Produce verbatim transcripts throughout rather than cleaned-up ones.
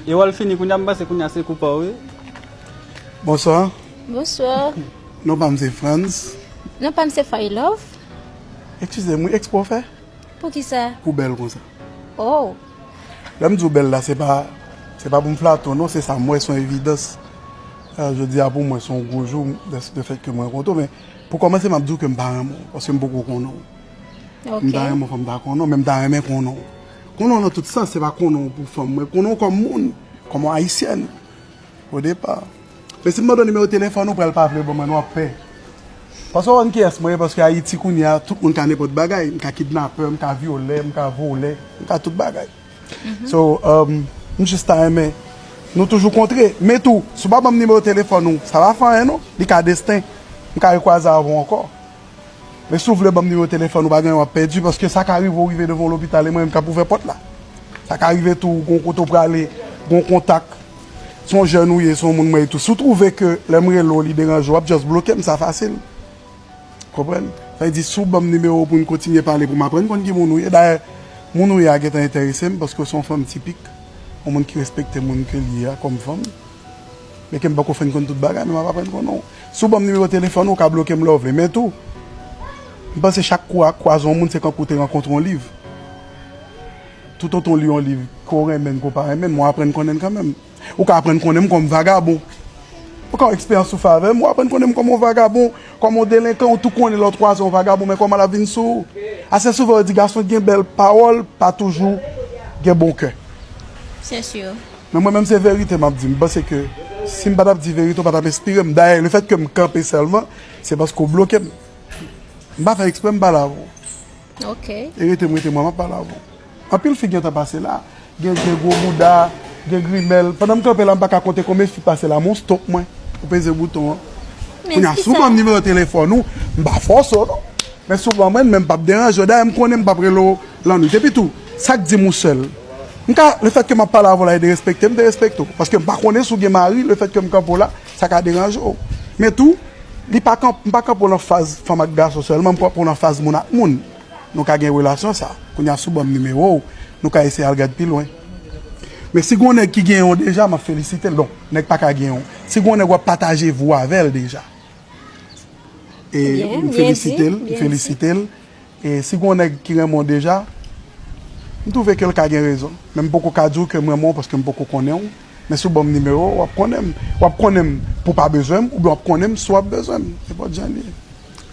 E wòl fini kounye a, m panse kounye a se kou pa w, wi. Bonswa. Bonswa. Non pa m se Frantz. Non pa m se Faylove. Eskize m, wi, eksprè w fè? Poukisa? Pou bèl konsa. Oh. Lè m di w bèl la, se pa, se pa pou m flate w, non, se sa m wè, se yon evidans. Euh, jodi a pou mwen, se yon gwo jou, de, de fèt ke mwen rankontre w, men pou kòmanse, m ap di w ke m pa renmen w, paske m poko konnen w. Ok. M ta renmen w, fò m ta konnen w, men m ta renmen konnen w. Konnen w nan tout sans, se pa konnen w pou fanm mwen, konnen w kòm moun, kòm yon ayisyèn, o depa. Men si m mande w nimewo telefòn ou, pral pa vle ban mwen, w ap pè. Paske w konn kiyès mwen ye, paske Ayiti kounye a, tout moun ka nenpòt bagay. M ka kidnapè, m ka vyolè, m ka volè, m ka tout bagay. So, um, m jis ta renmen nou toujou kontre. Men tou, si w pa ban m nimewo telefòn ou, sa pa fè anyen non. Li ka desten. M ka rekwaze avè w ankò. Men si w vle ban m nimewo telefòn ou, pa gen anyen w ap pèdi, paske sa ka rive w rive devan yon lopital e mwen menm k ap ouvè pòt la. Sa ka rive tou, gon kote w prale, gon kontak. Se yon jèn ou ye, se yon moun mwen ye tou. Si w twouve ke lè m rele w, li deranje w, w ap just bloke m, sa fasil. Konprann? Sa vle di, si w ban m nimewo w pou n kontinye pale, pou m aprann konn ki moun ou ye. Dayè, moun ou ye a gentan enterese m, paske w se yon fanm tipik, yon moun ki respekte moun ke l ye a kòm fanm. Men ke m poko fin konn tout bagay, men m ap aprann konnen w. Si w ban m nimewo telefòn ou, w ka bloke m lè w vle. Men tou, m panse chak kou a kwaze yon moun, se kankou w te rankontre yon liv. Toutotan w li yon liv, ke w renmen l, ke w pa renmen l, men w aprann konnen l kanmenm. Ou ka aprann konnen m kòm vagabon. Ou ka yon eksperyans ou fè avè m, ou aprann konnen m kòm yon vagabon, kòm yon delenkan, ou tou konnen lè w kwaze yon vagabon, men kòman l ap vin sou ou. Ase souvan yo di gason gen bèl pawòl, pa toujou gen bon kè. Se si. Men mwen menm se verite m ap di. M panse ke si m pa t ap di verite, ou pa t ap enspire m. Dayè, lefèt ke m kanpe sèlman, se paske w bloke m. M pa fè eksprè, m pale avè w. Ok. E rete m rete mwen, m ap pale avè w. Anpil fi gentan pase la. Gen, gen gwo bouda, gen grimèl. Pandan m kanpe la, m pa ka konte konbyen fi pase la, men w stop mwen. Ou peze bouton an. Kounye a, si w ban m nimewo telefòn ou, m pa fòse w non. Men si w ban mwen, men m p ap deranje w. Dayè, m konnen m p ap rele w lannwit. Epi tou, sa k di m ou sèl? M ka, lefèt ke m ap pale avè w la, e derespekte m, derespekte w. Paske m pa konnen si w gen mari, lefèt ke m kanpe w la, sa ka deranje w. Men tou, li pa kanp-, m pa kanpe w nan faz fanm ak gason sèlman, m kanpe w nan faz moun ak moun. Nou ka gen relasyon sa. Kounye a, si w ban m nimewo w, nou ka eseye al gad pi lwen. Men si gon nèg ki genyen w deja, m ap felisite l. Donk, nèg pa ka genyen w. Si gon nèg w ap pataje vi w avè l deja. E m felisite l, m felisite l. E si gon nèg ki renmen w deja, m twouve ke l ka gen rezon. Men m poko ka di w ke m renmen w paske m poko konnen w. Men si w ban m nimewo w, w ap konnen m. W ap konnen m pou w pa bezwen m, oubyen w ap konnen m si w ap bezwen m. Nenpòt jan l ye.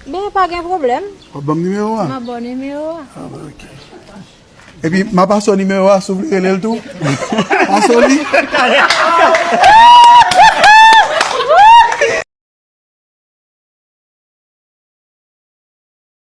Ben, pa gen pwoblèm. W ap ban m nimewo a? M ap ba w nimewo a. Ah, ben, ok. Epi, m a pase w nimewo a, si w vle rele l tou. Pase w li.